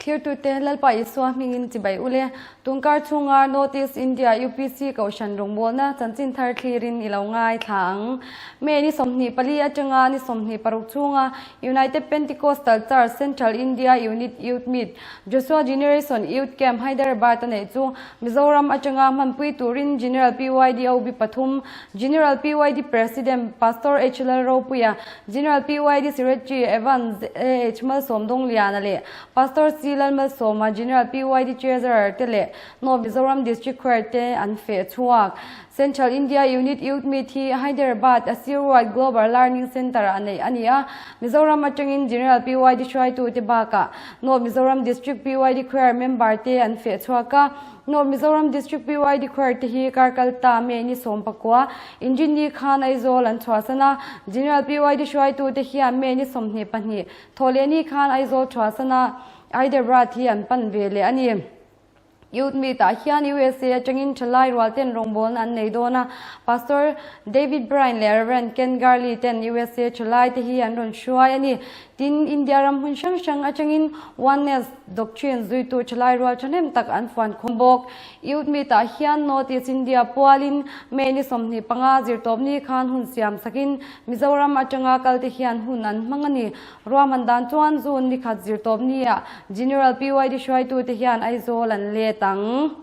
Thlirtute Lalpa Isua hmingin chibai ule. Tunkar chhunga North East India UPC Kohhran rawngbawlna chanchin thar thlirin i lo ngaithla ang. May ni 24 atanga ni 26 chhunga United Pentecostal Church Central India Unit Youth Meet Joshua Generation Youth Camp Hyderabad a neih chu Mizoram atanga hmanpui turin General PYD OB pathum, General PYD President Pastor H Lalropuia, General PYD Secretary Evan AH Malsawmdawngliana leh Pastor C Lalmalsawma, General PYD Treasurer te leh North Mizoram District Choir te an feh chhuak. Central India Unit Youth Meet hi Hyderabad a Sirwad Global Learning Centre ah neih a ni a, Mizoram atangin General PYD hruaitute bakah North Mizoram District PYD Choir member te an feh chhuak a. North Mizoram District PYD Choir te hi Karkalta May ni 19 Inrinni khan Aizawl an chhuahsan a, General PYD hruaitute hian May ni 22 Thawhlehni khan Aizawl chhuahsan a Hyderabad hi an pan ve leh a ni. Youth Meet ah hian USA atangin thalai rual ten rawngbawlna an nei dawn a, Pastor David Bryan leh Rev. Ken Garley ten USA thalai te hi an rawn hruai a ni. Tin, India ram hmun hrang hrang atangin Oneness Doctrine zuitu thalai rual thahnem tak an fuan khawm bawk. Youth Meet ah hian North East India pualin May ni 25 zirtawpni khan hun siam sakin Mizoram atanga kalte hian hun an hmang a ni. Ruahman dan chuan June ni khat zirtawp nia General PYD hruaitute hian Aizawl an let ang.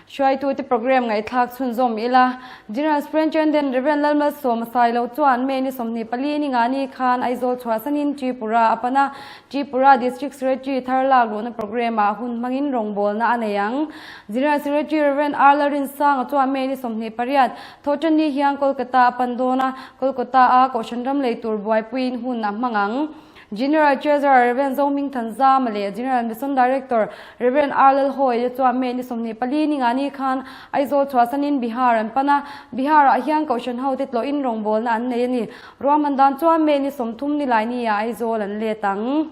Hruaitute programme ngaihthlak chhunzawm ila. General Superintendent Rev. Lalmalsawma Sailo chuan May ni 24 ni nga ni khan Aizawl chhuahsanin Tripura a pan a. Tripura District Secretary thar lak luhna programme ah hun hmangin rawngbawlna a nei ang. General Secretary Rev. R. Lalrinsanga chuan May ni 28 Thawhṭanni hian Kolkata a pan dawn a, Kolkata-a Kohhran ram lei tur buaipuiin hun a hmang ang. General Treasurer Rev. Zohming Thanzama leh General Mission Director Rev. R. Lalhawia chuan May ni 24 ni ngani khan Aizawl chhuahsanin Bihar an pan a, Bihar-ah hian Kohhran hote tlawhin rawngbawlna an nei a ni. Ruahman dan chuan May ni 30 ni laini-ah Aizawl an let ang.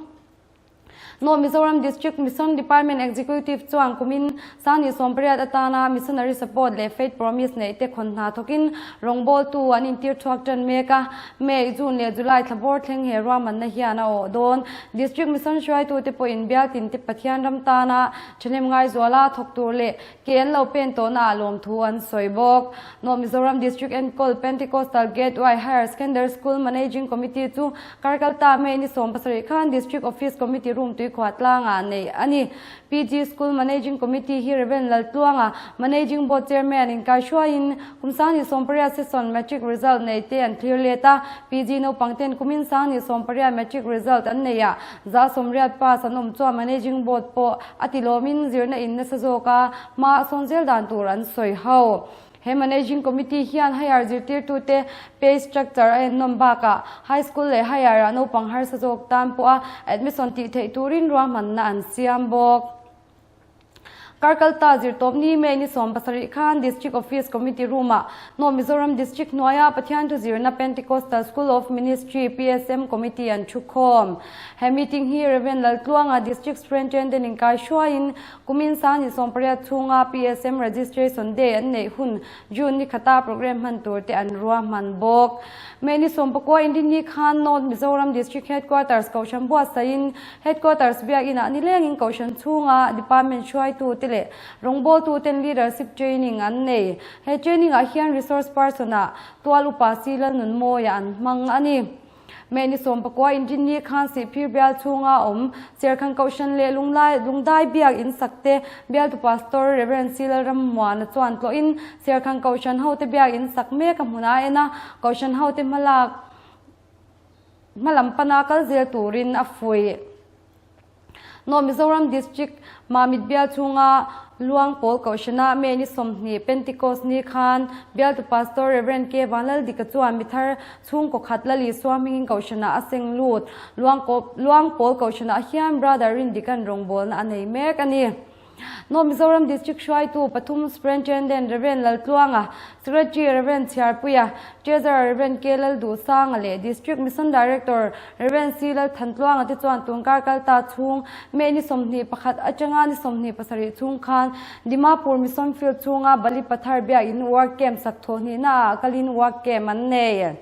North Mizoram District Mission Department Executive chuan kumin Sangni 18 atana Missionary Support leh Faith Promise neih te khawn hna thawkin rawngbawltu an intir chhuak tan mek a. May, June leh July thla bawr thleng he ruahmanna hian a awh dawn. District Mission hruaitute pawhin bialtin te Pathian ram tana thahnem ngaizuala thawk tur leh ke an lo pen tawhna ah lawmthu an sawi bawk. North Mizoram District Enkawl Pentecostal Gateway Higher Secondary School Managing Committee chu Karkalta May ni 17 khan District Office Committee Room tuikhuah tlangah neih a ni. PG School Managing Committee hi Rev. Laltluanga, Managing Board Chairman in kaihruaiin kum sang ni 18 session Matric result nei te an thlir let a. PG naupang ten kumin sang ni 18 Matric result an nei a, za 80 pass an awm chuan Managing Board pawh a ti lawmin zirna in nasa zawk a, hma a sawn zel dan tur an sawi ho. He Managing Committee hian higher zirtirtute pay structure a ennawm bakah High School leh Higher ah naupang harsa zawk tan pawha admission tih theih turin ruahmanna an siam bawk. Karkalta zirtawpni May ni 17 khan District Office Committee Room ah North Mizoram District hnuaia Pathian thu zirna Pentecostal School of Ministry, PSM, Committee an thukhawm. He meeting hi Rev. Laltluanga District Superintendent in kaihruaiin Kumin sang ni 18 chhunga PSM Registration Day an neih hun June ni khata programme hman tur te an ruahman bawk. May ni 19 Inrinni khan North Mizoram District Headquarters Kohhran buatsaihin Headquarters biakinah nilengin Kohhran chhunga Department hruaitu te leh rawngbawltu ten Leadership Training an nei. He training ah hian Resource Person ah Tual Upa Si Lalnunmawia an hmang a ni. May ni 19 Inrinni khan Sihphir bial chhunga awm Serkhan Kohhran leh Lunglai Lungdai biak in sak te bialtu Pastor Rev. C. Lalrammuana chuan tlawhin Serkhan Kohhran hote biak in sak mek a hmun a en a, Kohhran hote hmalak hmalam pana kal zel turin a fuih. North Mizoram District Mamit bial chhunga Luang Pawl Kohhrana May ni 20 Pentecost ni khan bialtu Pastor Rev. K. Vanlaldika chuan mithar chhungkaw khat Lali Suamhmingin Kohhrana a seng lut. Luang Luang Pawl Kohhrana hian Brother Rindikan rawngbawlna a nei mek a ni. North Mizoram District hruaitu pathum Superintendent Rev. Laltluanga, Secretary Rev. Chhiarpuia, Treasurer Rev. K. Lalduhsanga leh District Mission Director Rev. C. Lalthantluanga te chuan tunkar kalta chhung May ni 21 atanga ni 27 chhung khan Dimapur Mission Field chhunga Bali Pathar biakin Work Camp sak thawhhnihna ah kalin Work Camp an nei.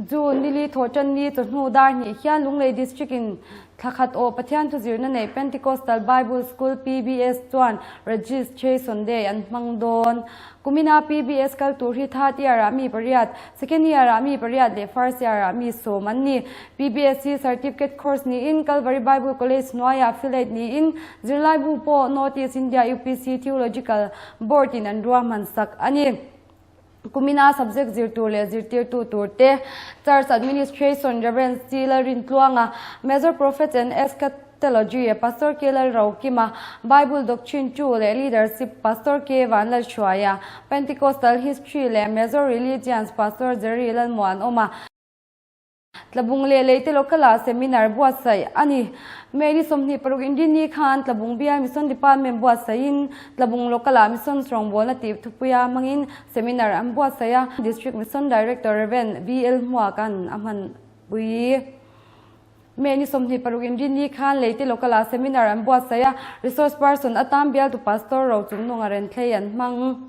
June nili thawhṭanni chawhnu dar hnih hian Lunglei District in thla khat awh Pathian thuzirna neih Pentecostal Bible School, PBS, chuan Registration Day an hmang dawn. Kumina PBS kal tur hi third year ah mi pariat, second year ah mi pariat leh first year ah mi sawm an ni. PBS hi certificate course niin Calvary Bible College hnuaiah affiliate niin zirlaibu pawh North East India UPC Theological Board in an ruahman sak a ni. Kumina subject zir tur leh zirtirtu tur te, Church Administration Rev. C. Lalrintluanga, Major Prophets and Eschatology, Pastor K. Lalrokima, Bible Doctrine 2 leh Leadership, Pastor K. Vanlalhruaia, Pentecostal History leh Major Religions, Pastor Jerry Lalmuanawma. Tlabung leh Leite Local-ah seminar buatsaih a ni. May ni 26 Indini khan Tlabung Bial Mission Department buatsaihin Tlabung Local-ah Mission Rawngbawlna tih thupuia hmangin seminar an buatsaih a, District Mission Director Rev. VL Hmuaka'n a hmanpui. May ni 26 Indini khan Leite Local-ah seminar an buatsaih a, Resource Person atan bialtu Pastor Rochungnunga Renthlei an hmang.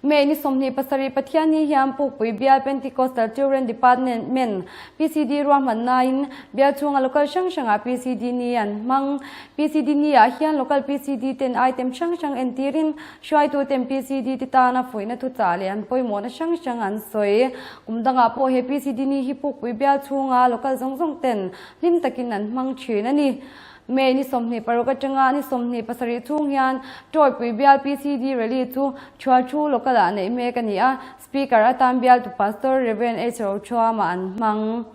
May ni 27 Pathianni hian Pukpui Bial Pentecostal Children Department, PCD, ruahmannain bial chhunga local hrang hrangah PCD ni an hmang. PCD ni ah hian local PCD ten item hrang hrang entirin hruaitu ten PCD te tana fuihna thuchah leh an pawimawhna hrang hrang an sawi. Kum dangah pawh he PCD ni hi Pukpui Bial chhunga local zawng zawng ten hlim takin an hmang thin a ni. May ni 26 atanga ni 27 chhung hian Tawipui bial PCD rally chu Thualthu Local ah neih mek a ni a, Speaker atan bialtu Pastor Rev H Rochuama an hmang.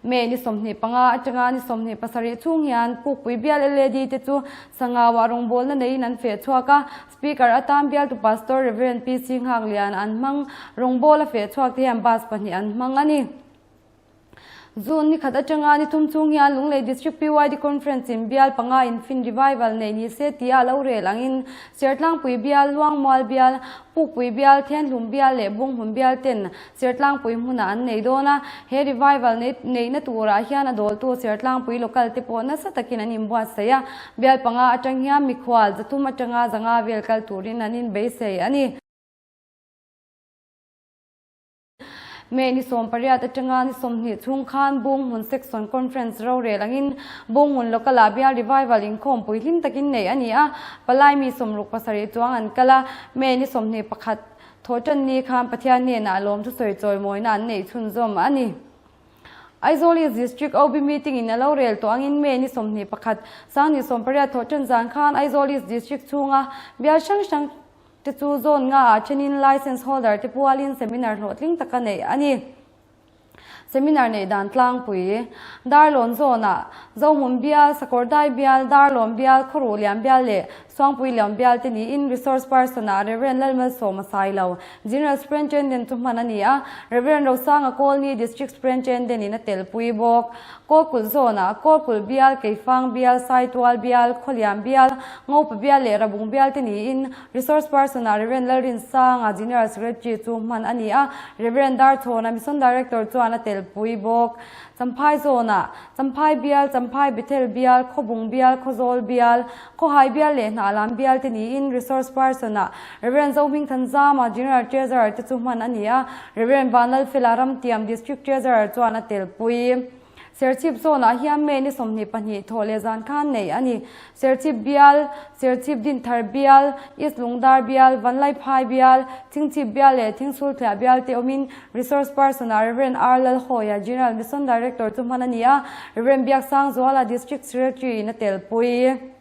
May ni 25 atanga ni 27 chhung hian Pukpui bial LAD te chu Sangauah rawngbawlna neiin an feh chhuak a, Speaker atan bialtu Pastor Rev PC Nghaklian an hmang. Rawngbawla feh chhuak te hian bus pahnih an hmang a ni. June ni khat atanga ni thum chhung hian Lunglei District PYD Conference in bial panga in fin revival nei ni se tia a lo rel angin Sertlangpui bial, Luangmual bial, Pukpui bial, Thianhlum bial leh Bunghmun bial ten Sertlangpui hmunah an nei dawn a. He revival neihna turah hian a dawltu Sertlangpui local te pawh nasa takin an inbuatsaih a, bial panga atang hian mikhual zathum atanga zanga vel kal turin an inbeisei a ni. May ni 18 atanga ni 20 chhung khan Bunghmun Section Conference rorel angin Bunghmun Local ah Bial Revival inkhawmpui hlim takin neih a ni a, palai mi 67 chuang an kal a, May ni 21 thawhtan ni khan Pathian hnenah lawm thusawi chawimawina an neih chhunzawm a ni. Aizawl East District OB meeting in a lo rel tawh angin May ni 21 sang ni 18 thawhtan zan khan Aizawl East District chhunga bial hrang hrang te chu zawn nga ah thenin license holder te pualin seminar hlawhtling taka neih a ni. Seminar neih dan tlangpui, Darlawn zawnah Zohmun bial, Sakawrdai bial, Darlawn bial, Khawruh Lian bial leh Suangpui Lian bial te niin resource person ah Rev. Lalmalsawma Sailo, General Superintendent chu hman a ni a, Rev. Rosanga Kawlni District Superintendent in a telpui bawk. Kawlkulh zawnah Kawlkulh bial, Keifang bial, Saitual bial, Khawlian bial, Ngopa bial leh Rabung bial te niin Resource Person ah Rev. Lalrinsanga, General Secretary chu hman a ni a, Rev. Darchhawna, Mission Director chuan a telpui bawk. Champhai zawnah Champhai bial, Champhai Bethel bial, Khawbung bial, Khawzawl bial, Khawhai bial leh Hnahlam bial te niin Resource Person ah Rev. Zohming Thanzama, General Treasurer te chu hman a ni a, Rev. Vanlalfela Ramtiam, District Treasurer chuan a telpui. Serchhip zawnah hian May ni 22 thawh leh zan khan neih a ni. Serchhip bial, Serchhip Dinthar bial, East Lungdar bial, Vanlaiphai bial, Thingchhip bial leh Thingsulthliah bial te awmin Resource Person ah Rev. R. Lalhawia, General Mission Director chu hman a ni a, Rev. Biaksangzuala, District Secretary in a telpui.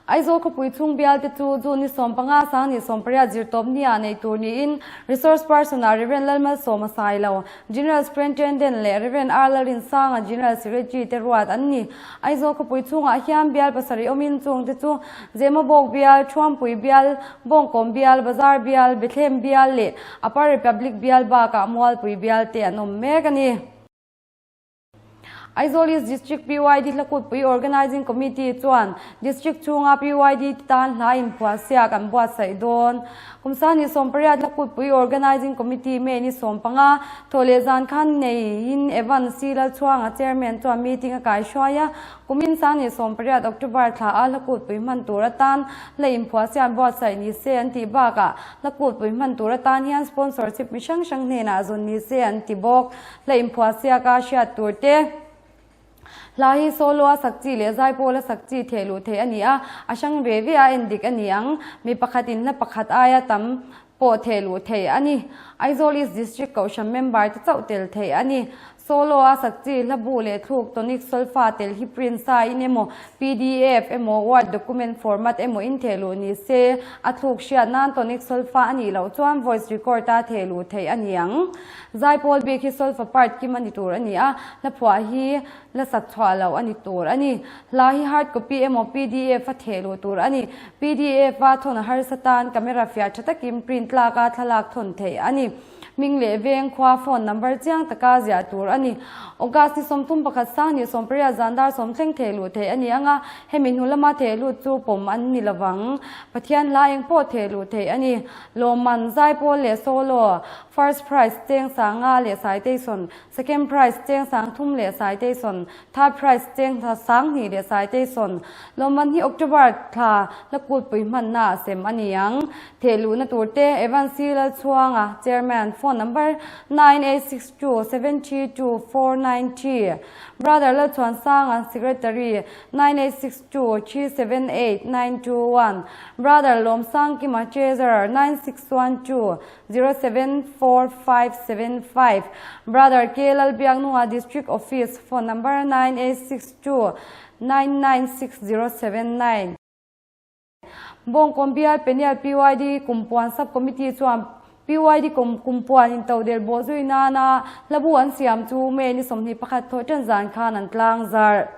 Aizawl khawpui chhung bial te chu June ni 15 sang ni 18 zirtawp nia neih tur niin Resource Person ah Rev. Lalmalsawma Sailo, General Superintendent leh Rev. R. Lalrinsanga, General Secretary te ruat an ni. Aizawl khawpui chhungah hian bial pasarih awmin chung te chu Zemabawk bial, Thuampui bial, Bawngkawm bial, Bazar bial, Bethlehem bial leh Upper Republic bial bakah Mualpui bial te an awm mek a ni. Aizawl East District PYD Hlakutpui Organising Committee chuan District chhunga PYD te tan hla inphuahsiak an buatsaih dawn. Kum sangni 18 Hlakutpui Organising Committee May ni 15 thawh leh zan khan neiin Evan C Lalchhuanga Chairman chuan meeting a kaihruai a, kumin sangni 18 October thla a Hlakutpui hman tur atan hla inphuahsiak buatsaih ni se an tih bakah Hlakutpui hman tur atan hian sponsorship mi hrang hrang hnenah zawn ni se an ti bawk. Hla inphuahsiak a hriat tur te, hla hi solo a sak chi leh zaipawl a sak chi theh luh theih a ni a, a hrang ve ve a en dik a ni ang. Mi pakhatin hla pakhat aia tam pawh theh luh theih a ni. Aizawl East District Kohhran member te chauh tel theih a ni. Solo a sak chi hla bu leh thluk tonic solfa tel hi print sa in emaw, pdf emaw, word document format emaw in theh luh ni se, a thluk hriat nan tonic solfa a nih loh chuan voice record a theh luh theih a ni ang. Zaipawl bik hi solfa part kim a ni tur a ni a, hla phuah hi la sak chhuah loh a ni tur a ni. Hla hi hard copy emaw pdf a theh luh tur a ni. Pdf a thawn a harsa tan camera fiah tha takin print tlak a thlalak thawn theih a ni. Hming leh veng khua phone number chiang taka ziah tur a ni. August ni 31 sang ni 18 zan dar sawm thleng theh luh theih a ni ang a, hemi hnu lama theh lut chu pawm an ni lovang. Pathian hla eng pawh theh luh theih a ni. Lawmman, Zaipawl leh Solo, First Prize, Cheng Sang Nga leh Sai Teison, Second Prize, Cheng Sang Thum leh Sai Teison, Third Prize, Cheng Sang Hnih leh Sai Teison. Lawmman hi October thla la kulpui hmanna a sem a ni ang. Thehluhna tur te, Evan C. Lalchhuanga, Chairman, Phone number, 9862 732 493, Brother Lalchhuansanga, Secretary, 9862 2 3 7 8 9 2 1 Brother Lawmsangkima Treasurer 9 6 1 2 0 7 4 5 7 5 Brother K Lalbiaknunga District Office Phone number 9 8 6 2 9 9 6 0 7 9 Bawngkawn Bial Peniel PYD Kumpuan Sub Committee chuan PYD Kumpuan intodelh bawh zui nana hlabu an siam chu May ni 21 thawh ṭan zan khan an tlangzarh.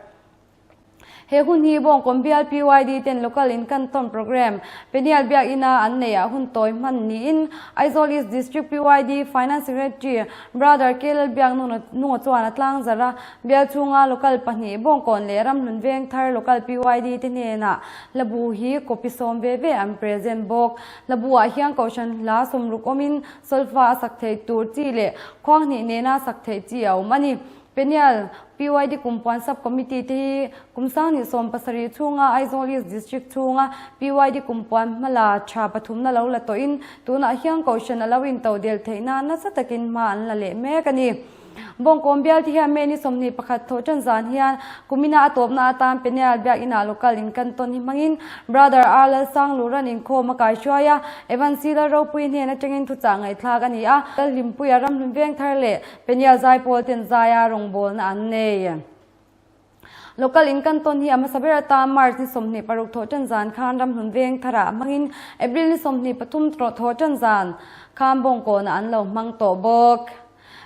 He hun hi Bawngkawn Bial PYD ten Local in kan tawn Programme Peniel Biakina an neih ah hun tawi hman niin Aizawl East District PYD Finance Secretary Brother K Lalbiak Nunga chuan a tlangzarh a, bial chhunga Local pahnih Bawngkawn leh Ramhlun Vengthar Local PYD te hnenah hlabu hi copy sawm ve ve an present bawk. Hlabu ah hian Kohhran hla sawmruk awmin solfa a sak theih tur chi leh khuanghnih nena sak theih chi a awm a ni. Peniel, PYD Kumpuan Sub Committee te hi kum sanghnih 17 chhunga Aizawl East District chhunga PYD Kumpuan hmala tha pathumna lo la tawhin tunah hian Kohhran a lo intodelh theih nan nasa takin hma an la leh mek a ni. Bawngkawm bial te hian May ni 21 thawh tan zan hian kumina a tawpna atan Peniel Biakinah local in kan tawn hi hmangin Brother R Lalsangluran inkhawm a kaihruai a, Evan C Lalropui hnen atangin thuchah ngaihthlak a ni a, Lalhlimpuia Ramhlun Vengthar leh Peniel zaipawl ten zaia rawngbawlna an nei. Local in kan tawn hi a hmasa ber atan March ni 26 thawh tan zan khan Ramhlun veng tharah hmangin April ni 23 thawh tan zan khan Bawngkawnah an lo hmang tawh bawk.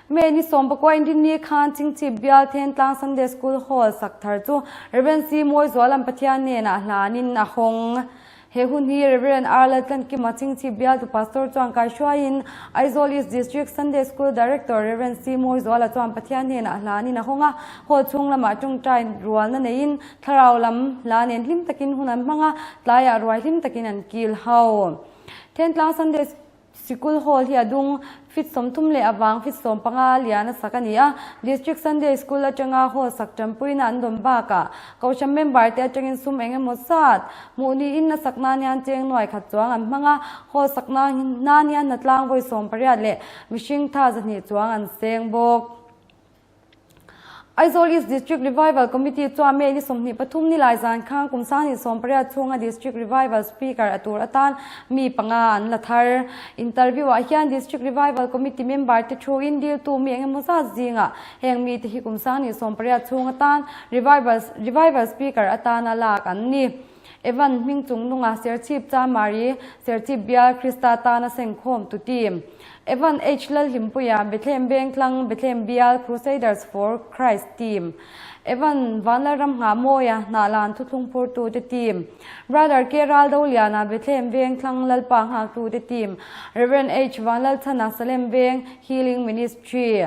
May ni 19 Inrinni khan Chingchip Bial Thentlang Sunday School Hall sak thar chu Rev. C. Mawizualam Pathian hnenah hlanin a hawng. He hun hi Rev. R. Laltlankima Chingchip Bialtu Pastor chuan kaihruaiin Aizawl East District Sunday School Director Rev. C. Mawizuala chuan Pathian hnenah hlanin a hawng a, hall chhung lamah tawngtai rualna neiin thlarau lam hla nen hlim takin hun an hmang a, tlaiah ruai hlim takin an kil ho. Thentlang Sunday Sikul Hall hi a dung fit 30 leh avang fit 15 lian a sak a ni a, District Sunday School atanga hall sak tanpuina an dawn bakah Kohhran member te atangin sum eng emaw zat hmuh niin a sak nan hian cheng nuai khat chuang an hmang a, hall sak nan hian hnatlang vawi 18 leh mihring tha 200 chuang an seng bawk. Aizawl East District Revival Committee chuan May ni 23 ni lai zan khan kum sanghnih 18 chhunga District Revival Speaker a tur atan mi panga an la thar. Interview ah hian District Revival Committee member te thu in diltu mi eng emaw zat zingah heng mi te hi kum sanghnih 18 chhung atan Revival Revival Speaker atana lak an ni. Evan hming chung nunga Serchhip Chamari, Serchhip Bial Krista tana sengkhawm tu team. Evan H Lalhlimpuia, Bethlehem Vengtlang, Bethlehem Bial Crusaders for Christ team. Evan Vanlalramngha Mawia, Hnahlan Thuthlung Phurtu te team. Brother K Raldoliana, Bethlehem Vengtlang Lalpa Nghaktu te team. Rev H Vanlalchhana, Salem Veng Healing Ministry.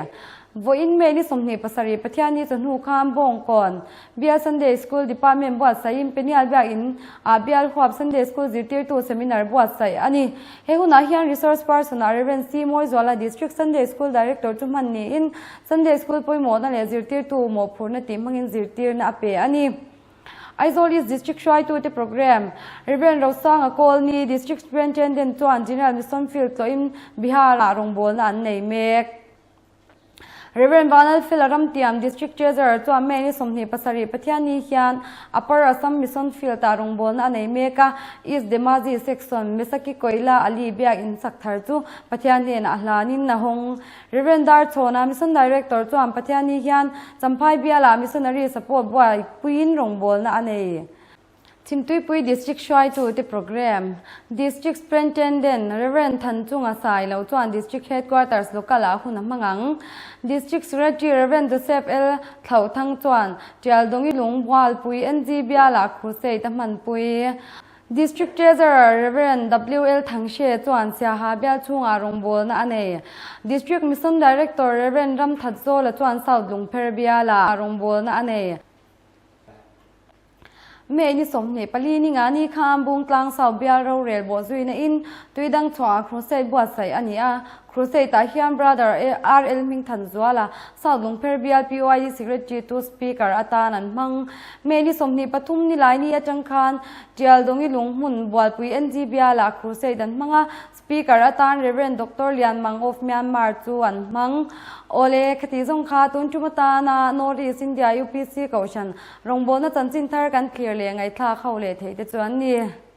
Vawiin May ni 27 Pathianni chawhnu khan Bawngkawn Bial Sunday School Department buatsaihin Peniel Biakin ah Bial Huap Sunday School zirtirtu seminar buatsaih a ni. He hunah hian Resource Person ah Rev. C. Mawizuala District Sunday School Director chu hman niin Sunday School pawimawhna leh zirtirtu mawhphurhna tih hmangin zirtirna a pe a ni. Aizawl East District hruaitute Programme, Rev. Rosanga Kawlni, District Superintendent chuan General Mission Field tlawhin Bihar-ah rawngbawlna an nei mek. Rev. Vanlalfela Ramtiam, District Treasurer chuan May ni 27 Pathianni hian Upper Assam Mission Field-ah rawngbawlna a nei mek a, East Dhemaji Section, Mesaki Koila Ali biak in sak thar chu Pathian hnenah a hlanin a hawng. Rev. Darchhawna, Mission Director chuan Pathianni hian Champhai bialah Missionary support buaipuiin rawngbawlna a nei. Chhimtuipui District hruaitute Programme, District Superintendent Rev. Thanchunga Sailo chuan District Headquarters Local-ah hun a hmang ang. District Secretary Rev. Joseph L. Thlauhthang chuan Tialdawngi Lung Bualpui NG bialah Crusade a hmanpui. District Treasurer Rev. WL Thangshe chuan Siaha bial chhungah rawngbawlna a nei. District Mission Director Rev. Ramthatzawla chuan South Lungpher bialah rawngbawlna a nei. May ni 24 ni nga ni khan Bungtlang South bial rorel bawh zuina in tui dang chhuah Crusade buatsaih a ni a. Crusade ah hian Brother RL Hmingthanzuala, South Lungpher bial PYD Secretary to Speaker atan an hmang. May ni 23 ni lai ni atang khan Tialdawngi Lunghmun Bualpui NG bialah Crusade an hmang a. Speaker atan Rev. Doctor Lian Mang of Myanmar chu an hmang. Awle, khati zawng kha tun tum atana North East India UPC Kohhran rawngbawlna chanchin thar kan thlir leh ngaihthlak ho leh theih te chu an ni.